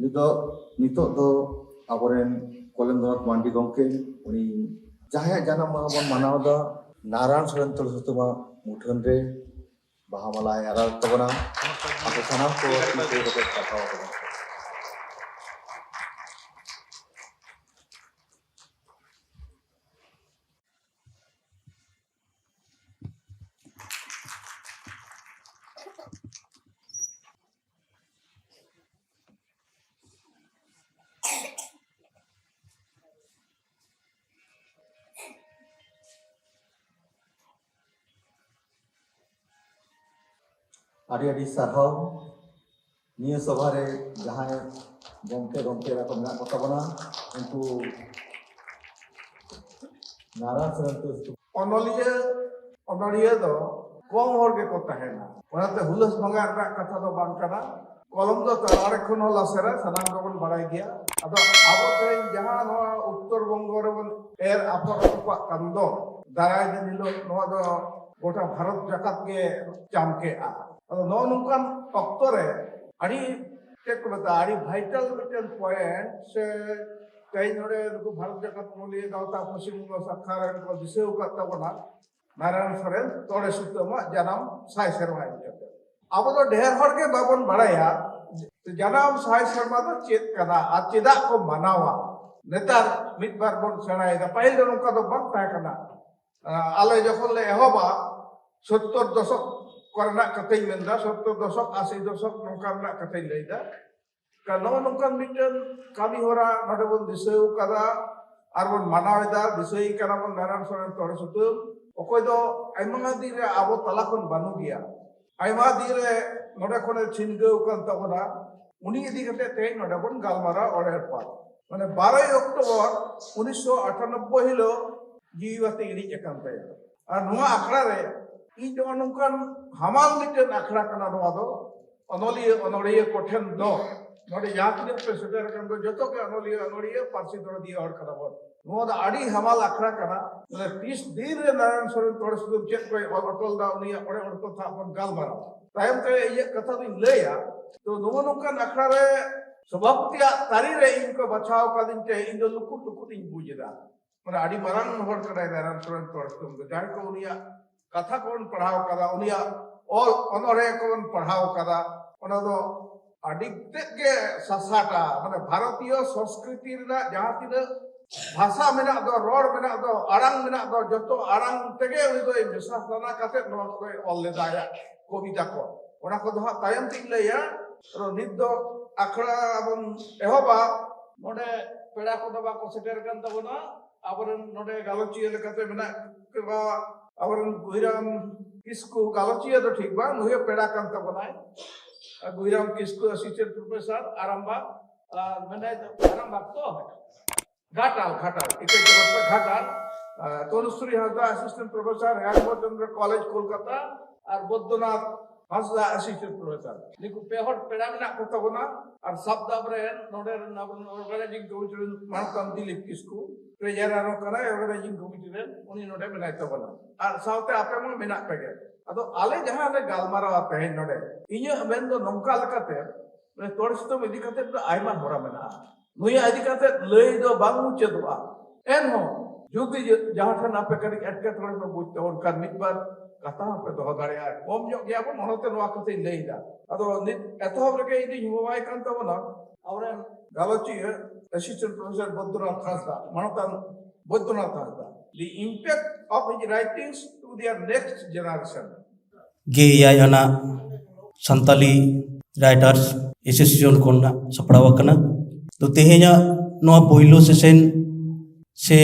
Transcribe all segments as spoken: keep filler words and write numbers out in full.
ᱱᱤᱛᱚᱜ ᱱᱤᱛᱚᱜ ᱫᱚ ᱟᱵᱚᱨᱮᱱ ᱠᱚᱞᱮᱱᱫᱨᱚᱱᱟᱛᱷ ᱢᱟᱱᱰᱤ ᱜᱚᱢᱠᱮ, ᱩᱱᱤ ᱡᱟᱦᱟᱸᱭᱟᱜ ᱡᱟᱱᱟᱢ ᱢᱟᱦᱟ ᱵᱚᱱ ᱢᱟᱱᱟᱣ ᱮᱫᱟ, ᱱᱟᱨᱟᱭᱚᱱ ᱥᱚᱨᱮᱱ ᱛᱚᱲᱮ ᱥᱩᱛᱟᱹᱢᱟᱜ ᱢᱩᱴᱷᱟᱹᱱ ᱨᱮ ᱵᱟᱦᱟ ᱢᱟᱞᱟᱭ ᱟᱨᱟᱣ ᱛᱟᱵᱚᱱᱟ᱾ ᱟᱯᱮ ᱥᱟᱱᱟᱢ ᱠᱚ ᱛᱤ ᱛᱷᱟᱭᱚ ᱠᱟᱛᱮ ᱥᱟᱨᱦᱟᱣ ᱛᱟᱵᱚᱱ ᱯᱮ᱾ ᱟᱹᱰᱤ ᱟᱹᱰᱤ ᱥᱟᱨᱦᱟᱣ᱾ ᱱᱤᱭᱟᱹ ᱥᱚᱵᱷᱟ ᱨᱮ ᱡᱟᱦᱟᱸᱭ ᱜᱚᱢᱠᱮ ᱜᱚᱢᱠᱮ ᱮᱨᱟ ᱠᱚ ᱢᱮᱱᱟᱜ ᱠᱚ ᱛᱟᱵᱚᱱᱟ, ᱩᱱᱠᱩ ᱱᱟᱨᱟᱭᱚᱱ ᱥᱚᱨᱮᱱ ᱛᱚᱲᱮ ᱥᱩᱛᱟᱹᱢ᱾ ᱚᱱᱚᱞᱤᱭᱟᱹ, ᱚᱱᱚᱞᱤᱭᱟᱹ ᱫᱚ ᱠᱚᱢ ᱦᱚᱲ ᱜᱮᱠᱚ ᱛᱟᱦᱮᱱᱟ, ᱚᱱᱟᱛᱮ ᱦᱩᱞᱟᱹᱥ ᱵᱷᱟᱸᱜᱟᱜ ᱨᱮᱱᱟᱜ ᱠᱟᱛᱷᱟ ᱫᱚ ᱵᱟᱝ ᱠᱟᱱᱟ᱾ ᱠᱚᱞᱚᱢ ᱫᱚ ᱛᱟᱞᱟᱲᱮ ᱠᱷᱚᱱ ᱦᱚᱸ ᱞᱟᱥᱮᱨᱟ, ᱥᱟᱱᱟᱢ ᱜᱮᱵᱚᱱ ᱵᱟᱲᱟᱭ ᱜᱮᱭᱟ᱾ ᱟᱫᱚ ᱟᱵᱚ ᱛᱮᱦᱮᱧ ᱡᱟᱦᱟᱸ ᱱᱚᱣᱟ ᱩᱛᱛᱚᱨ ᱵᱚᱝᱜᱚ ᱨᱮᱵᱚᱱ ᱮᱨ ᱟᱯᱷᱚᱨ ᱦᱚᱴᱚ ᱠᱟᱜ ᱠᱟᱱ ᱫᱚ, ᱫᱟᱨᱟᱭ ᱫᱤᱱ ᱦᱤᱞᱳᱜ ᱱᱚᱣᱟ ᱫᱚ ᱜᱚᱴᱟ ᱵᱷᱟᱨᱚᱛ ᱡᱟᱠᱟᱛ ᱜᱮ ᱪᱟᱢᱠᱮᱜᱼᱟ᱾ ᱟᱫᱚ ᱱᱚᱜᱼᱚ ᱱᱚᱝᱠᱟᱱ ᱚᱠᱛᱚ ᱨᱮ ᱟᱹᱰᱤ, ᱪᱮᱫ ᱠᱚ ᱢᱮᱛᱟᱜᱼᱟ, ᱟᱹᱰᱤ vital ᱢᱤᱫᱴᱮᱱ point ᱥᱮ ᱛᱮᱦᱮᱧ ᱱᱚᱰᱮ ᱱᱩᱠᱩ ᱵᱷᱟᱨᱚᱛ ᱡᱟᱠᱟᱛ ᱚᱱᱚᱞᱤᱭᱟᱹ ᱜᱟᱶᱛᱟ ᱯᱚᱥᱪᱤᱢ ᱵᱚᱝᱜᱚ ᱥᱟᱠᱷᱟ ᱨᱮᱱ ᱠᱚ ᱫᱤᱥᱟᱹ ᱟᱠᱟᱫ ᱛᱟᱵᱚᱱᱟ, ᱱᱟᱨᱟᱭᱚᱱ ᱥᱚᱨᱮᱱ ᱛᱚᱲᱮ ᱥᱩᱛᱟᱹᱢᱟᱜ ᱡᱟᱱᱟᱢ ᱥᱟᱭ ᱥᱮᱨᱢᱟ ᱤᱫᱤ ᱠᱟᱛᱮ᱾ ᱟᱵᱚ ᱫᱚ ᱰᱷᱮᱨ ᱦᱚᱲ ᱜᱮ ᱵᱟᱵᱚᱱ ᱵᱟᱲᱟᱭᱟ ᱡᱟᱱᱟᱢ ᱥᱟᱭ ᱥᱮᱨᱢᱟ ᱫᱚ ᱪᱮᱫ ᱠᱟᱱᱟ ᱟᱨ ᱪᱮᱫᱟᱜ ᱠᱚ ᱢᱟᱱᱟᱣᱟ᱾ ᱱᱮᱛᱟᱨ ᱢᱤᱫ ᱵᱟᱨ ᱵᱚᱱ ᱥᱮᱬᱟᱭᱮᱫᱟ, ᱯᱟᱹᱦᱤᱞ ᱫᱚ ᱱᱚᱝᱠᱟ ᱫᱚ ᱵᱟᱝ ᱛᱟᱦᱮᱸ ᱠᱟᱱᱟ᱾ ᱟᱞᱮ ᱡᱚᱠᱷᱚᱱ ᱞᱮ ᱮᱦᱚᱵᱟ, ᱥᱚᱛᱛᱚᱨ ᱫᱚᱥᱚᱠ ᱠᱚᱨᱮᱱᱟᱜ ᱠᱟᱛᱷᱟᱧ ᱢᱮᱱᱫᱟ, ᱥᱚᱛᱛᱚᱨ ᱫᱚᱥᱚᱠ, ᱟᱥᱤ ᱫᱚᱥᱚᱠ, ᱱᱚᱝᱠᱟ ᱨᱮᱱᱟᱜ ᱠᱟᱛᱷᱟᱧ ᱞᱟᱹᱭᱫᱟ᱾ ᱱᱚᱜᱼᱚ ᱱᱚᱝᱠᱟᱱ ᱢᱤᱫᱴᱮᱱ ᱠᱟᱹᱢᱤ ᱦᱚᱨᱟ ᱱᱚᱰᱮ ᱵᱚᱱ ᱫᱤᱥᱟᱹ ᱟᱠᱟᱫᱟ ᱟᱨ ᱵᱚᱱ ᱢᱟᱱᱟᱣ ᱮᱫᱟ, ᱫᱤᱥᱟᱹᱭ ᱠᱟᱱᱟ ᱵᱚᱱ ᱱᱟᱨᱟᱭᱚᱱ ᱥᱚᱨᱮᱱ ᱛᱚᱲᱮ ᱥᱩᱛᱟᱹᱢ, ᱚᱠᱚᱭ ᱫᱚ ᱟᱭᱢᱟ ᱫᱤᱱ ᱨᱮ ᱟᱵᱚ ᱛᱟᱞᱟ ᱠᱷᱚᱱ ᱵᱟᱹᱱᱩᱜ ᱜᱮᱭᱟ, ᱟᱭᱢᱟ ᱫᱤᱱ ᱨᱮ ᱱᱚᱰᱮ ᱠᱷᱚᱱᱮ ᱪᱷᱤᱱᱜᱟᱹᱣ ᱟᱠᱟᱱ ᱛᱟᱵᱚᱱᱟ᱾ ᱩᱱᱤ ᱤᱫᱤ ᱠᱟᱛᱮ ᱛᱮᱦᱮᱧ ᱱᱚᱰᱮ ᱵᱚᱱ ᱜᱟᱞᱢᱟᱨᱟᱣ ᱚᱲᱮ ᱯᱟᱛ᱾ ᱢᱟᱱᱮ ᱵᱟᱨᱚᱭ ᱚᱠᱴᱳᱵᱚᱨ ᱩᱱᱤᱥᱥᱚ ᱟᱴᱷᱟᱱᱚᱵᱵᱳᱭ ᱦᱤᱞᱳᱜ ᱡᱤᱣᱤ ᱵᱟᱹᱛᱤ ᱤᱬᱤᱡ ᱟᱠᱟᱱ ᱛᱟᱭᱟ᱾ ᱟᱨ ᱱᱚᱣᱟ ᱟᱠᱷᱲᱟ ᱨᱮ ᱤᱧ ᱱᱚᱜᱼᱚ ᱱᱚᱝᱠᱟᱱ ᱦᱟᱢᱟᱞ ᱢᱤᱫᱴᱮᱱ ᱟᱠᱷᱲᱟ ᱠᱟᱱᱟ ᱱᱚᱣᱟ ᱫᱚ᱾ ᱚᱱᱚᱞᱤᱭᱟᱹ ᱚᱱᱚᱲᱦᱤᱭᱟᱹ ᱠᱚᱴᱷᱮᱱ ᱫᱚ ᱱᱚᱰᱮ ᱡᱟᱦᱟᱸ ᱛᱤᱱᱟᱹᱜ ᱯᱮ ᱥᱮᱴᱮᱨ ᱟᱠᱟᱱ ᱫᱚ ᱡᱚᱛᱚ ᱜᱮ ᱚᱱᱚᱞᱤᱭᱟᱹ ᱚᱱᱚᱲᱦᱤᱭᱟᱹ ᱯᱟᱹᱨᱥᱤ ᱫᱚᱨᱚᱫᱤᱭᱟᱹ ᱦᱚᱲ ᱠᱟᱱᱟ ᱵᱚᱱ᱾ ᱱᱚᱣᱟ ᱫᱚ ᱟᱹᱰᱤ ᱦᱟᱢᱟᱞ ᱟᱠᱷᱲᱟ ᱠᱟᱱᱟ᱾ ᱢᱟᱱᱮ ᱛᱤᱥ ᱫᱤᱱ ᱨᱮ ᱱᱟᱨᱟᱭᱚᱱ ᱥᱚᱨᱮᱱ ᱛᱚᱲᱮ ᱥᱩᱛᱟᱹᱢ ᱪᱮᱫ ᱠᱚᱭ ᱚᱞ ᱦᱚᱴᱚ ᱞᱮᱫᱟ, ᱩᱱᱤᱭᱟᱜ ᱚᱲᱮ ᱚᱲᱮ ᱠᱚ ᱛᱷᱟᱜ ᱵᱚᱱ ᱜᱟᱞᱢᱟᱨᱟᱣᱟ᱾ ᱛᱟᱭᱚᱢ ᱛᱮ ᱤᱧᱟᱹᱜ ᱠᱟᱛᱷᱟ ᱫᱚᱧ ᱞᱟᱹᱭᱟ᱾ ᱛᱚ ᱱᱚᱜᱼᱚ ᱱᱚᱝᱠᱟᱱ ᱟᱠᱷᱲᱟ ᱨᱮ ᱥᱚᱵᱷᱟᱯᱚᱛᱤᱭᱟᱜ ᱛᱟᱹᱨᱤ ᱨᱮ ᱤᱧ ᱠᱚ ᱵᱟᱪᱷᱟᱣ ᱟᱠᱟᱫᱤᱧ ᱛᱮ ᱤᱧ ᱫᱚ ᱞᱩᱠᱩ ᱞᱩᱠᱩ ᱤᱧ ᱵᱩᱡᱽ ᱮᱫᱟ᱾ ᱢᱟᱱᱮ ᱟᱹᱰᱤ ᱢᱟᱨᱟᱝ ᱦᱚᱲ ᱠᱟᱱᱟᱭ ᱱᱟᱨᱟᱭᱚᱱ ᱥᱚᱨᱮᱱ ᱛᱚᱲᱥᱤᱛᱩᱝ ᱫᱚ᱾ ᱡᱟᱦᱟᱸᱭ ᱠᱚ ᱩᱱᱤᱭᱟᱜ ᱠᱟᱛᱷᱟ ᱠᱚᱵᱚᱱ ᱯᱟᱲᱦᱟᱣ ᱠᱟᱫᱟ, ᱩᱱᱤᱭᱟᱜ ᱚᱞ ᱚᱱᱚᱬᱦᱮ ᱠᱚᱵᱚᱱ ᱯᱟᱲᱦᱟᱣ ᱠᱟᱫᱟ, ᱚᱱᱟ ᱫᱚ ᱟᱹᱰᱤ ᱛᱮᱫ ᱜᱮ ᱥᱟᱥᱟᱴᱟ᱾ ᱢᱟᱱᱮ ᱵᱷᱟᱨᱚᱛᱤᱭᱚ ᱥᱚᱸᱥᱠᱨᱤᱛᱤ ᱨᱮᱱᱟᱜ ᱡᱟᱦᱟᱸ ᱛᱤᱱᱟᱹᱜ ᱵᱷᱟᱥᱟ ᱢᱮᱱᱟᱜ ᱫᱚ, ᱨᱚᱲ ᱢᱮᱱᱟᱜ ᱫᱚ, ᱟᱲᱟᱝ ᱢᱮᱱᱟᱜ ᱫᱚ, ᱡᱚᱛᱚ ᱟᱲᱟᱝ ᱛᱮᱜᱮ ᱩᱱᱤ ᱫᱚᱭ ᱢᱮᱥᱟ ᱥᱟᱱᱟ ᱠᱟᱛᱮ ᱱᱚᱣᱟ ᱠᱚᱫᱚᱭ ᱚᱞ ᱞᱮᱫᱟ, ᱟᱭᱟᱜ ᱠᱚᱵᱤᱛᱟ ᱠᱚ᱾ ᱚᱱᱟ ᱠᱚᱫᱚ ᱦᱟᱸᱜ ᱛᱟᱭᱚᱢ ᱛᱤᱧ ᱞᱟᱹᱭᱟ᱾ ᱟᱫᱚ ᱱᱤᱛ ᱫᱚ ᱟᱠᱷᱲᱟ ᱵᱚᱱ ᱮᱦᱚᱵᱟ᱾ ᱱᱚᱰᱮ ᱯᱮᱲᱟ ᱠᱚᱫᱚ ᱵᱟᱠᱚ ᱥᱮᱴᱮᱨ ᱠᱟᱱ ᱛᱟᱵᱚᱱᱟ᱾ ᱟᱵᱚᱨᱮᱱ ᱱᱚᱰᱮ ᱜᱟᱞᱚᱪᱤᱭᱟᱹ ᱞᱮᱠᱟᱛᱮ ᱢᱮᱱᱟᱜ ᱠᱚᱣᱟ ᱟᱵᱚᱨᱮᱱ ᱜᱩᱦᱤᱨᱟᱢ ᱠᱤᱥᱠᱩ, ᱜᱟᱞᱚᱪᱤᱭᱟᱹ ᱫᱚ ᱴᱷᱤᱠ ᱵᱟᱝ, ᱱᱩᱭ ᱦᱚᱸ ᱯᱮᱲᱟ ᱠᱟᱱ ᱛᱟᱵᱚᱱᱟᱭ᱾ ᱟᱨ ᱜᱩᱦᱤᱨᱟᱢ ᱠᱤᱥᱠᱩ, assistant professor, ᱟᱨᱟᱢᱵᱟᱜᱽ, ᱟᱨ ᱢᱮᱱᱟᱭ ᱫᱚ ᱟᱨᱟᱢᱵᱟᱜᱽ ᱛᱚ? ᱜᱷᱟᱴᱟᱞ, ᱜᱷᱟᱴᱟᱞ, ᱤᱠᱟᱹᱭ ᱪᱚᱠᱚᱨ ᱠᱷᱚᱱ ᱜᱷᱟᱴᱟᱞ, ᱟᱨ ᱛᱚᱱᱩᱥᱨᱤ ᱦᱟᱸᱥᱫᱟ, assistant professor, ᱦᱮᱢᱪᱚᱸᱫᱽᱨᱚ College, ᱠᱳᱞᱠᱟᱛᱟ, ᱟᱨ ᱵᱚᱫᱽᱫᱚᱱᱟᱛᱷ ᱦᱟᱸᱥᱫᱟ, assistant professor᱾ ᱱᱩᱠᱩ ᱯᱮ ᱦᱚᱲ ᱯᱮᱲᱟ ᱢᱮᱱᱟᱜ ᱠᱚ ᱛᱟᱵᱚᱱᱟ᱾ ᱟᱨ ᱥᱟᱵ ᱫᱟᱵ ᱨᱮᱱ ᱱᱚᱰᱮ ᱨᱮᱱ ᱟᱵᱚ organizing committee ᱨᱮᱱ ᱢᱟᱱᱚᱛᱟᱱ ᱫᱤᱞᱤᱯ ᱠᱤᱥᱠᱩ, treasurer ᱦᱚᱸ ᱠᱟᱱᱟᱭ organizing committee ᱨᱮᱱ, ᱩᱱᱤ ᱱᱚᱰᱮ ᱢᱮᱱᱟᱭ ᱛᱟᱵᱚᱱᱟ᱾ ᱟᱨ ᱥᱟᱶᱛᱮ ᱟᱯᱮ ᱢᱟ ᱢᱮᱱᱟᱜ ᱯᱮᱜᱮ᱾ ᱟᱫᱚ ᱟᱞᱮ ᱡᱟᱦᱟᱸ ᱞᱮ ᱜᱟᱞᱢᱟᱨᱟᱣᱟ ᱛᱮᱦᱮᱧ ᱱᱚᱰᱮ, ᱤᱧᱟᱹᱜ ᱢᱮᱱ ᱫᱚ ᱱᱚᱝᱠᱟ ᱞᱮᱠᱟᱛᱮ, ᱢᱟᱱᱮ ᱛᱚᱲ ᱥᱤᱛᱩᱝ ᱤᱫᱤ ᱠᱟᱛᱮ ᱫᱚ ᱟᱭᱢᱟ ᱦᱚᱨᱟ ᱢᱮᱱᱟᱜᱼᱟ᱾ ᱱᱩᱭᱟᱜ ᱤᱫᱤ ᱠᱟᱛᱮ ᱞᱟᱹᱭ ᱫᱚ ᱵᱟᱝ ᱢᱩᱪᱟᱹᱫᱚᱜᱼᱟ᱾ ᱮᱱᱦᱚᱸ ᱡᱩᱫᱤ ᱡᱟᱦᱟᱸ ᱴᱷᱮᱱ ᱟᱯᱮ ᱠᱟᱹᱴᱤᱡ ᱮᱴᱠᱮᱴᱚᱬᱮ ᱯᱮ ᱵᱩᱡᱽ ᱛᱟᱵᱚᱱ ᱠᱷᱟᱱ ᱢᱤᱫ ᱵᱟᱨ ᱠᱟᱛᱷᱟ ᱦᱚᱸᱯᱮ ᱫᱚᱦᱚ ᱫᱟᱲᱮᱭᱟᱜᱼᱟ᱾ ᱠᱚᱢ ᱧᱚᱜ ᱜᱮᱭᱟ ᱵᱚᱱ, ᱚᱱᱟᱛᱮ ᱱᱚᱣᱟ ᱠᱟᱛᱷᱟᱧ ᱞᱟᱹᱭ ᱮᱫᱟ᱾ ᱟᱫᱚ ᱱᱤᱛ ᱮᱛᱚᱦᱚᱵ ᱨᱮᱜᱮ ᱤᱧ ᱫᱩᱧ ᱦᱚᱦᱚᱣᱟᱭ ᱠᱟᱱ ᱛᱟᱵᱚᱱᱟ ᱟᱵᱚᱨᱮᱱ ᱜᱟᱞᱚᱪᱤᱭᱟᱹ assistant professor ᱵᱚᱫᱽᱫᱚᱱᱟᱛᱷ ᱦᱟᱸᱥᱫᱟ, ᱢᱟᱱᱚᱛᱟᱱ ᱵᱚᱫᱽᱫᱚᱱᱟᱛᱷ ᱦᱟᱸᱥᱫᱟ, the impact of his writings to their next generation᱾ ᱜᱮᱞ ᱮᱭᱟᱭ ᱟᱱᱟᱜ ᱥᱟᱱᱛᱟᱞᱤ Writers Association ᱠᱷᱚᱱᱟᱜ ᱥᱟᱯᱲᱟᱣ ᱟᱠᱟᱱᱟ᱾ ᱛᱚ, ᱛᱮᱦᱮᱧᱟᱜ ᱱᱚᱣᱟ ᱯᱳᱭᱞᱳ session ᱥᱮ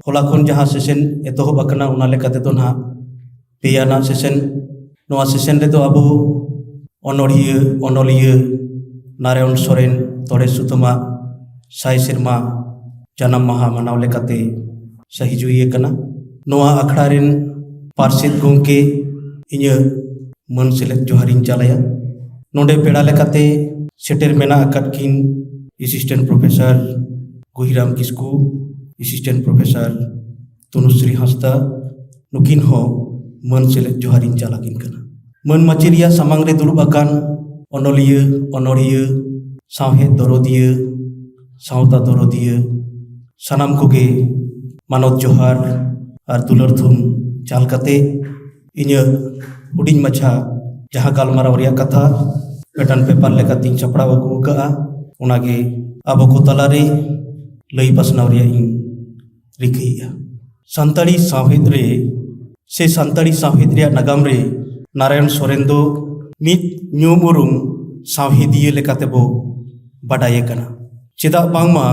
ᱦᱚᱞᱟ ᱠᱷᱚᱱ ᱡᱟᱦᱟᱸ session ᱮᱛᱚᱦᱚᱵ ᱟᱠᱟᱱᱟ, ᱚᱱᱟ ᱞᱮᱠᱟ ᱛᱮᱫᱚ ᱱᱟᱦᱟᱜ ᱯᱮᱭᱟᱱᱟᱜ session᱾ ᱱᱚᱣᱟ session ᱨᱮᱫᱚ ᱟᱵᱚ ᱚᱱᱚᱲᱦᱤᱭᱟᱹ, ᱚᱱᱚᱞᱤᱭᱟᱹ ᱱᱟᱨᱟᱭᱚᱱ ᱥᱚᱨᱮᱱ ᱛᱚᱲᱮ ᱥᱩᱛᱟᱹᱢᱟᱜ ᱥᱟᱭ ᱥᱮᱨᱢᱟ ᱡᱟᱱᱟᱢ ᱢᱟᱦᱟ ᱢᱟᱱᱟᱣ ᱞᱮᱠᱟᱛᱮ ᱥᱟᱹᱦᱤᱡᱩᱦᱤ ᱟᱠᱟᱱᱟ᱾ ᱱᱚᱣᱟ ᱟᱠᱷᱲᱟ ᱨᱮᱱ ᱯᱟᱨᱥᱮᱛ ᱜᱚᱢᱠᱮ ᱤᱧᱟᱹᱜ ᱢᱟᱹᱱ ᱥᱮᱞᱮᱫ ᱡᱚᱦᱟᱨᱤᱧ ᱪᱟᱞᱟᱭᱟ᱾ ᱱᱚᱰᱮ ᱯᱮᱲᱟ ᱞᱮᱠᱟᱛᱮ ᱥᱮᱴᱮᱨ ᱢᱮᱱᱟᱜ ᱟᱠᱟᱫ ᱠᱤᱱ assistant professor ᱜᱩᱦᱤᱨᱟᱢ ᱠᱤᱥᱠᱩ, assistant professor ᱛᱚᱱᱩᱥᱨᱤ ᱦᱟᱸᱥᱫᱟ, ᱱᱩᱠᱤᱱ ᱦᱚᱸ ᱢᱟᱹᱱ ᱥᱮᱞᱮᱫ ᱡᱚᱦᱟᱨᱤᱧ ᱪᱟᱞ ᱟᱹᱠᱤᱱ ᱠᱟᱱᱟ᱾ ᱢᱟᱹᱱ ᱢᱟᱪᱮᱫ ᱨᱮᱭᱟᱜ ᱥᱟᱢᱟᱝ ᱨᱮ ᱫᱩᱲᱩᱵ ᱟᱠᱟᱱ ᱚᱱᱚᱞᱤᱭᱟᱹ, ᱚᱱᱚᱲᱦᱤᱭᱟᱹ, ᱥᱟᱶᱦᱮᱫ ᱫᱚᱨᱚᱫᱤᱭᱟᱹ, ᱥᱟᱶᱛᱟ ᱫᱚᱨᱚᱫᱤᱭᱟᱹ, ᱥᱟᱱᱟᱢ ᱠᱚᱜᱮ ᱢᱟᱱᱚᱛ ᱡᱚᱦᱟᱨ ᱟᱨ ᱫᱩᱞᱟᱹᱲ ᱛᱷᱩᱢ ᱪᱟᱞ ᱠᱟᱛᱮ, ᱤᱧᱟᱹᱜ ᱦᱩᱰᱤᱧ ᱢᱟᱪᱷᱟ ᱡᱟᱦᱟᱸ ᱜᱟᱞᱢᱟᱨᱟᱣ ᱨᱮᱭᱟᱜ ᱠᱟᱛᱷᱟ ᱢᱤᱫᱴᱟᱝ ᱯᱮᱯᱟᱨ ᱞᱮᱠᱟᱛᱤᱧ ᱥᱟᱯᱲᱟᱣ ᱟᱹᱜᱩ ᱟᱠᱟᱫᱼᱟ, ᱚᱱᱟᱜᱮ ᱟᱵᱚ ᱠᱚ ᱛᱟᱞᱟᱨᱮ ᱞᱟᱹᱭ ᱯᱟᱥᱱᱟᱣ ᱨᱮᱭᱟᱜ ᱤᱧ ᱨᱤᱠᱟᱹᱭᱮᱫᱼᱟ᱾ ᱥᱟᱱᱛᱟᱲᱤ ᱥᱟᱶᱦᱮᱫ ᱨᱮ ᱥᱮ ᱥᱟᱱᱛᱟᱲᱤ ᱥᱟᱶᱦᱮᱫ ᱨᱮᱭᱟᱜ ᱱᱟᱜᱟᱢ ᱨᱮ ᱱᱟᱨᱟᱭᱚᱱ ᱥᱚᱨᱮᱱ ᱫᱚ ᱢᱤᱫ ᱧᱩᱢ ᱩᱨᱩᱢ ᱥᱟᱶᱦᱮᱫᱤᱭᱟᱹ ᱞᱮᱠᱟᱛᱮ ᱵᱚ ᱵᱟᱰᱟᱭᱮ ᱠᱟᱱᱟ᱾ ᱪᱮᱫᱟᱜ ᱵᱟᱝᱢᱟ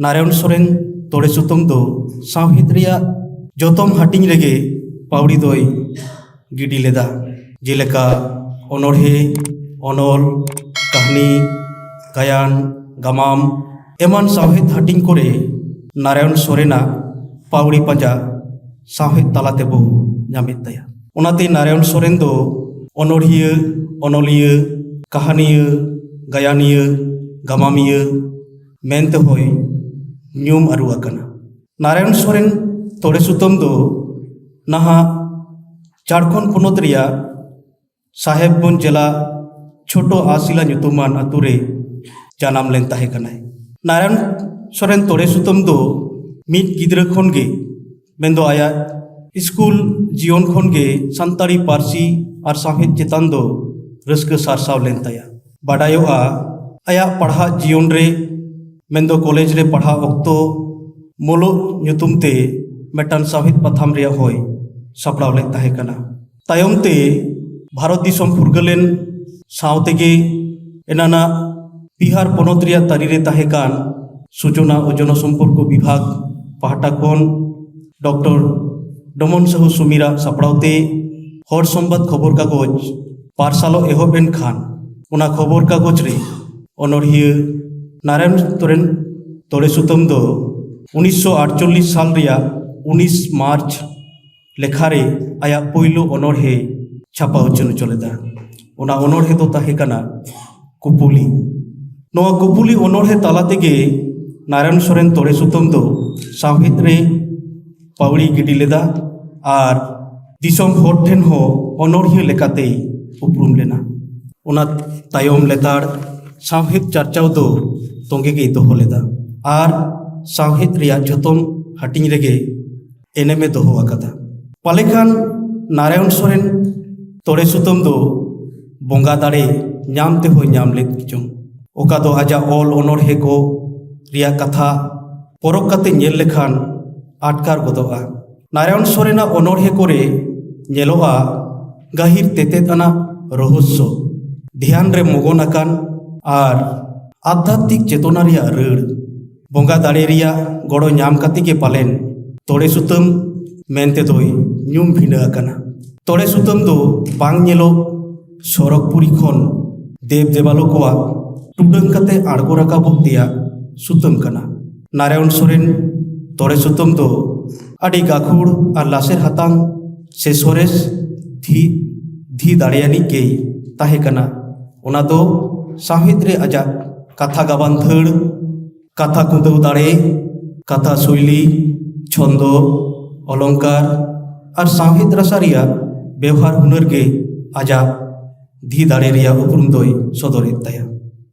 ᱱᱟᱨᱟᱭᱚᱱ ᱥᱚᱨᱮᱱ ᱛᱚᱲᱮ ᱥᱩᱛᱟᱹᱢ ᱫᱚ ᱥᱟᱶᱦᱮᱫ ᱨᱮᱭᱟᱜ ᱡᱚᱛᱚᱢ ᱦᱟᱹᱴᱤᱧ ᱨᱮᱜᱮ ᱯᱟᱹᱣᱲᱤ ᱫᱚᱭ ᱜᱤᱰᱤ ᱞᱮᱫᱟ, ᱡᱮᱞᱮᱠᱟ ᱚᱱᱚᱬᱦᱮ, ᱚᱱᱚᱞ, ᱠᱟᱹᱦᱱᱤ, ᱜᱟᱭᱟᱱ, ᱜᱟᱢᱟᱢ ᱮᱢᱟᱱ ᱥᱟᱶᱦᱮᱫ ᱦᱟᱹᱴᱤᱧ ᱠᱚᱨᱮ ᱱᱟᱨᱟᱭᱚᱱ ᱥᱚᱨᱮᱱᱟᱜ ᱯᱟᱹᱣᱲᱤ ᱯᱟᱸᱡᱟ ᱥᱟᱶᱦᱮᱫ ᱛᱟᱞᱟ ᱛᱮᱵᱚ ᱧᱟᱢᱮᱫ ᱛᱟᱭᱟ᱾ ᱚᱱᱟᱛᱮ ᱱᱟᱨᱟᱭᱚᱱ ᱥᱚᱨᱮᱱ ᱫᱚ ᱚᱱᱚᱬᱦᱤᱭᱟᱹ, ᱚᱱᱚᱞᱤᱭᱟᱹ, ᱠᱟᱹᱦᱱᱤᱭᱟᱹ, ᱜᱟᱭᱟᱱᱤᱭᱟᱹ, ᱜᱟᱢᱟᱢᱤᱭᱟᱹ ᱢᱮᱱᱛᱮ ᱦᱚᱸᱭ ᱧᱩᱢ ᱟᱹᱨᱩ ᱟᱠᱟᱱᱟ᱾ ᱱᱟᱨᱟᱭᱚᱱ ᱥᱚᱨᱮᱱ ᱛᱚᱲᱮ ᱥᱩᱛᱟᱹᱢ ᱫᱚ ᱱᱟᱦᱟᱜ ᱡᱷᱟᱲᱠᱷᱚᱸᱰ ᱯᱚᱱᱚᱛ ᱨᱮᱭᱟᱜ ᱥᱟᱦᱮᱵᱽᱜᱚᱸᱡᱽ ᱡᱮᱞᱟ ᱪᱷᱳᱴᱳ ᱟᱥᱤᱞᱟ ᱧᱩᱛᱩᱢᱟᱱ ᱟᱛᱳ ᱨᱮ ᱡᱟᱱᱟᱢ ᱞᱮᱱ ᱛᱟᱦᱮᱸ ᱠᱟᱱᱟᱭ᱾ ᱱᱟᱨᱟᱭᱚᱱ ᱥᱚᱨᱮᱱ ᱛᱚᱲᱮ ᱥᱩᱛᱟᱹᱢ ᱫᱚ ᱢᱤᱫ ᱜᱤᱫᱽᱨᱟᱹ ᱠᱷᱚᱱ ᱜᱮ, ᱢᱮᱱᱫᱚ ᱟᱭᱟᱜ ᱥᱠᱩᱞ ᱡᱤᱭᱚᱱ ᱠᱷᱚᱱ ᱜᱮ ᱥᱟᱱᱛᱟᱲᱤ ᱯᱟᱹᱨᱥᱤ ᱟᱨ ᱥᱟᱶᱦᱮᱫ ᱪᱮᱛᱟᱱ ᱫᱚ ᱨᱟᱹᱥᱠᱟᱹ ᱥᱟᱨᱥᱟᱣ ᱞᱮᱱ ᱛᱟᱭᱟ᱾ ᱵᱟᱰᱟᱭᱚᱜᱼᱟ, ᱟᱭᱟᱜ ᱯᱟᱲᱦᱟᱜ ᱡᱤᱭᱚᱱ ᱨᱮ, ᱢᱮᱱᱫᱚ ᱠᱚᱞᱮᱡᱽ ᱨᱮ ᱯᱟᱲᱦᱟᱣ ᱚᱠᱛᱚ, ᱢᱚᱞᱚᱜ ᱧᱩᱛᱩᱢ ᱛᱮ ᱢᱤᱫᱴᱟᱝ ᱥᱟᱶᱦᱮᱫ ᱯᱟᱛᱷᱟᱢ ᱨᱮᱭᱟᱜ ᱦᱚᱸᱭ ᱥᱟᱯᱲᱟᱣ ᱞᱮᱫ ᱛᱟᱦᱮᱸ ᱠᱟᱱᱟ᱾ ᱛᱟᱭᱚᱢ ᱛᱮ ᱵᱷᱟᱨᱚᱛ ᱫᱤᱥᱚᱢ ᱯᱷᱩᱨᱜᱟᱹᱞᱮᱱ ᱥᱟᱶ ᱛᱮᱜᱮ ᱮᱱᱟᱱᱟᱜ ᱵᱤᱦᱟᱨ ᱯᱚᱱᱚᱛ ᱨᱮᱭᱟᱜ ᱛᱟᱹᱨᱤ ᱨᱮ ᱛᱟᱦᱮᱸ ᱠᱟᱱ ᱥᱩᱪᱚᱱᱟ ᱳ ᱡᱚᱱᱚᱥᱚᱢᱯᱚᱨᱠᱚ ᱵᱤᱵᱷᱟᱜᱽ ᱯᱟᱦᱴᱟ ᱠᱷᱚᱱ ᱰᱚᱠᱴᱚᱨ ᱰᱚᱢᱚᱱ ᱥᱟᱦᱩ ᱥᱩᱢᱤᱨᱟᱜ ᱥᱟᱯᱲᱟᱣ ᱛᱮ ᱦᱚᱲ ᱥᱚᱢᱵᱟᱫ ᱠᱷᱚᱵᱚᱨ ᱠᱟᱜᱚᱡᱽ ᱯᱟᱨᱥᱟᱞᱚᱜ ᱮᱦᱚᱵ ᱮᱱ ᱠᱷᱟᱱ, ᱚᱱᱟ ᱠᱷᱚᱵᱚᱨ ᱠᱟᱜᱚᱡᱽ ᱨᱮ ᱚᱱᱚᱬᱦᱤᱭᱟᱹ ᱱᱟᱨᱟᱭᱚᱱ ᱥᱚᱨᱮᱱ ᱛᱚᱲᱮ ᱥᱩᱛᱟᱹᱢ ᱫᱚ ᱩᱱᱤᱥᱥᱚ ᱟᱴᱪᱚᱞᱞᱤᱥ ᱥᱟᱞ ᱨᱮᱭᱟᱜ ᱩᱱᱤᱥ ᱢᱟᱨᱪ ᱞᱮᱠᱷᱟ ᱨᱮ ᱟᱭᱟᱜ ᱯᱳᱭᱞᱳ ᱚᱱᱚᱬᱦᱮ ᱪᱷᱟᱯᱟ ᱩᱪᱷᱟᱹᱱ ᱦᱚᱪᱚ ᱞᱮᱫᱟ᱾ ᱚᱱᱟ ᱚᱱᱚᱬᱦᱮ ᱫᱚ ᱛᱟᱦᱮᱸ ᱠᱟᱱᱟ ᱠᱩᱯᱩᱞᱤ᱾ ᱱᱚᱣᱟ ᱠᱩᱯᱩᱞᱤ ᱚᱱᱚᱬᱦᱮ ᱛᱟᱞᱟ ᱛᱮᱜᱮ ᱱᱟᱨᱟᱭᱚᱱ ᱥᱚᱨᱮᱱ ᱛᱚᱲᱮ ᱥᱩᱛᱟᱹᱢ ᱫᱚ ᱥᱟᱶᱦᱮᱫ ᱨᱮ ᱯᱟᱹᱣᱲᱤ ᱜᱤᱰᱤ ᱞᱮᱫᱟ ᱟᱨ ᱫᱤᱥᱚᱢ ᱦᱚᱲ ᱴᱷᱮᱱ ᱦᱚᱸ ᱚᱱᱚᱬᱦᱤᱭᱟᱹ ᱞᱮᱠᱟᱛᱮᱭ ᱩᱯᱨᱩᱢ ᱞᱮᱱᱟ᱾ ᱚᱱᱟ ᱛᱟᱭᱚᱢ ᱞᱮᱛᱟᱲ ᱥᱟᱶᱦᱮᱫ ᱪᱟᱨᱪᱟᱣ ᱫᱚ ᱛᱚᱸᱜᱮ ᱜᱮᱭ ᱫᱚᱦᱚ ᱞᱮᱫᱟ ᱟᱨ ᱥᱟᱶᱦᱮᱫ ᱨᱮᱭᱟᱜ ᱡᱷᱚᱛᱚᱢ ᱦᱟᱹᱴᱤᱧ ᱨᱮᱜᱮ ᱮᱱᱮᱢᱮ ᱫᱚᱦᱚ ᱟᱠᱟᱫᱟ᱾ ᱯᱟᱞᱮ ᱠᱷᱟᱱ ᱱᱟᱨᱟᱭᱚᱱ ᱥᱚᱨᱮᱱ ᱛᱚᱲᱮ ᱥᱩᱛᱟᱹᱢ ᱫᱚ ᱵᱚᱸᱜᱟ ᱫᱟᱲᱮ ᱧᱟᱢ ᱛᱮᱦᱚᱸᱭ ᱧᱟᱢ ᱞᱮᱫ ᱪᱚᱝ, ᱚᱠᱟ ᱫᱚ ᱟᱡᱟᱜ ᱚᱞ ᱚᱱᱚᱬᱦᱮ ᱠᱚ ᱨᱮᱭᱟᱜ ᱠᱟᱛᱷᱟ ᱯᱚᱨᱚᱠ ᱠᱟᱛᱮ ᱧᱮᱞ ᱞᱮᱠᱷᱟᱱ ᱟᱴᱠᱟᱨ ᱜᱚᱫᱚᱜᱼᱟ᱾ ᱱᱟᱨᱟᱭᱚᱱ ᱥᱚᱨᱮᱱᱟᱜ ᱚᱱᱚᱬᱦᱮ ᱠᱚᱨᱮ ᱧᱮᱞᱚᱜᱼᱟ ᱜᱟᱹᱦᱤᱨ ᱛᱮᱛᱮᱫ ᱟᱱᱟᱜ ᱨᱚᱦᱚᱥᱥᱚ, ᱫᱷᱮᱭᱟᱱ ᱨᱮ ᱢᱚᱜᱚᱱ ᱟᱠᱟᱱ ᱟᱨ ᱟᱫᱷᱟᱛᱢᱤᱠ ᱪᱮᱛᱚᱱᱟ ᱨᱮᱭᱟᱜ ᱨᱟᱹᱲ᱾ ᱵᱚᱸᱜᱟ ᱫᱟᱲᱮ ᱨᱮᱭᱟᱜ ᱜᱚᱲᱚ ᱧᱟᱢ ᱠᱟᱛᱮ ᱜᱮ ᱯᱟᱞᱮᱱ ᱛᱚᱲᱮ ᱥᱩᱛᱟᱹᱢ ᱢᱮᱱᱛᱮ ᱫᱚᱭ ᱧᱩᱢ ᱵᱷᱤᱱᱟᱹ ᱟᱠᱟᱱᱟ᱾ ᱛᱚᱲᱮ ᱥᱩᱛᱟᱹᱢ ᱫᱚ ᱵᱟᱝ ᱧᱮᱞᱚᱜ ᱥᱚᱨᱚᱜᱽᱯᱩᱨᱤ ᱠᱷᱚᱱ ᱫᱮᱵ ᱫᱮᱵᱟᱞᱳ ᱠᱚᱣᱟᱜ ᱴᱩᱰᱟᱹᱝ ᱠᱟᱛᱮ ᱟᱬᱜᱚ ᱨᱟᱠᱟᱵᱚᱜ ᱛᱮᱭᱟᱜ ᱥᱩᱛᱟᱹᱢ ᱠᱟᱱᱟ᱾ ᱱᱟᱨᱟᱭᱚᱱ ᱥᱚᱨᱮᱱ ᱛᱚᱲᱮ ᱥᱩᱛᱟᱹᱢ ᱫᱚ ᱟᱹᱰᱤ ᱜᱟᱹᱠᱷᱩᱲ ᱟᱨ ᱞᱟᱥᱮᱨ ᱦᱟᱛᱟᱝ ᱥᱮ ᱥᱚᱨᱮᱥ ᱫᱷᱤ, ᱫᱷᱤ ᱫᱟᱲᱮᱭᱟᱱᱤᱡ ᱜᱮᱭ ᱛᱟᱦᱮᱸ ᱠᱟᱱᱟ᱾ ᱚᱱᱟ ᱫᱚ ᱥᱟᱶᱦᱮᱫ ᱨᱮ ᱟᱡᱟᱜ ᱠᱟᱛᱷᱟ ᱜᱟᱵᱟᱱ ᱫᱷᱟᱹᱲ, ᱠᱟᱛᱷᱟ ᱠᱩᱸᱫᱟᱹᱣ ᱫᱟᱲᱮ, ᱠᱟᱛᱷᱟ ᱥᱳᱭᱞᱤ, ᱪᱷᱚᱱᱫᱚ, ᱚᱞᱚᱝᱠᱟᱨ ᱟᱨ ᱥᱟᱶᱦᱮᱫ ᱨᱟᱥᱟ ᱨᱮᱭᱟᱜ ᱵᱮᱣᱦᱟᱨ ᱦᱩᱱᱟᱹᱨ ᱜᱮ ᱟᱡᱟᱜ ᱫᱷᱤ ᱫᱟᱲᱮ ᱨᱮᱭᱟᱜ ᱩᱯᱨᱩᱢ ᱫᱚᱭ ᱥᱚᱫᱚᱨᱮᱫ ᱛᱟᱭᱟ᱾